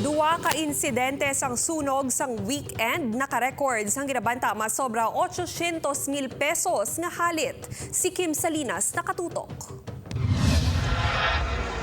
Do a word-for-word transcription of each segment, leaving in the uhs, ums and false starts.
Duwa ka insidente sang sunog sang weekend naka-record sang ginabanta masobra ochocientos mil pesos nga halit. Si Kim Salinas nakatutok.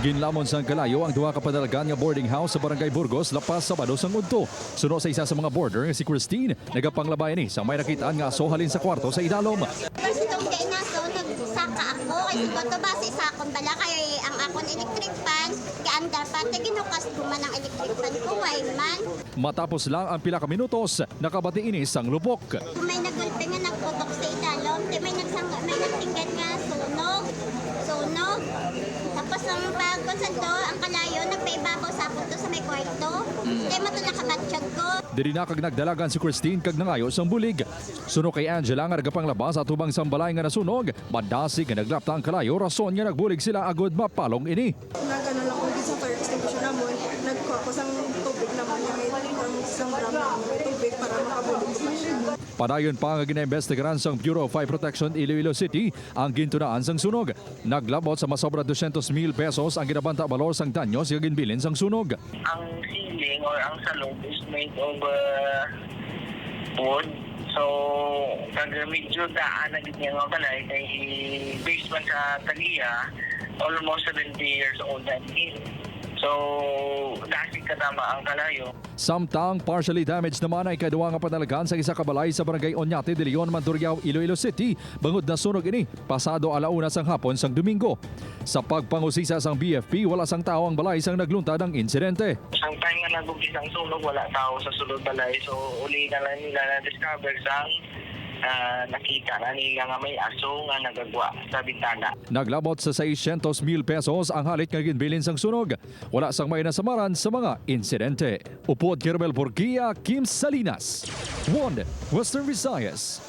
Ginlamon sang kalayo ang duha ka panalaghan nga boarding house sa Barangay Burgos, La Paz, Sabado sang udto. Suno sa isa sa mga boarder nga si Christine, nagapanglaba ini sa may nakit-an nga aso halin sa kwarto sa idalom. First tong day na, so nagsaka ako. Kay siguro to base sa akong bala, kay ang akon electric fan, gaandar pa, te ginukas ko man ang electric fan ko, way man. Matapos lang ang pila ka minutos, nakabati ini sang lupok. Kung may nagulpi nga nagputok sa idalom, te may nagsang-, may nagtinggad nga sunog, sunog. Tapos ang pagkonsulto, ang kalayo, nagpaibabaw sa akon to sa may kwarto. Te mo to nakabatyag ko. Diri na kag nagdalagan si Christine kag nangayo sang bulig. Suno kay Angela nga nagapanglaba sa atubang sang balay nga nasunog, madasig nga naglapta ang kalayo, rason nga nagbulig sila agud mapalong ini. Nag-ano lang ko sa fire extinguisher namon, nagkuha ko sang tubig namon, nga may, sang drum namon, may tubig para makabulig ko pa siya. Padayon pa nga ginaimbestigaran sang Bureau of Fire Protection Iloilo City ang gintunaan sang sunog. Naglabot sa masobra dosyentos mil pesos ang ginabanta balor sang danyos nga ginbilin sang sunog. Ang ceiling or ang salog is made of, uh, wood. So, kag medyo daan na gid niya nga balay kay based man sa tag-iya, almost seventy years old na gid. So, dati katama ang kalayo. Samtang partially damaged naman ang ikaduha nga panalaghan sa isa ka balay sa Barangay Oñate de Leon, Mandurriao, Iloilo City, bangod nasunog ini pasado ala una sang hapon sang Domingo. Sa pagpangusisa sang B F P, wala sang tawo ang balay sang nagluntad ang insidente. Sang time nga nag-umpisa ang sunog, wala tawo sa sulod balay. So, uli na lang nila na-discover sang, ah, nakita na nila nga may aso nga nagagwa sa bintana. Naglabot sa seiscientos mil pesos ang halit nga ginbilin sang sunog. Wala sang may nasamaran sa mga insidente. Upod kay Romel Borgia, Kim Salinas, One Western Visayas.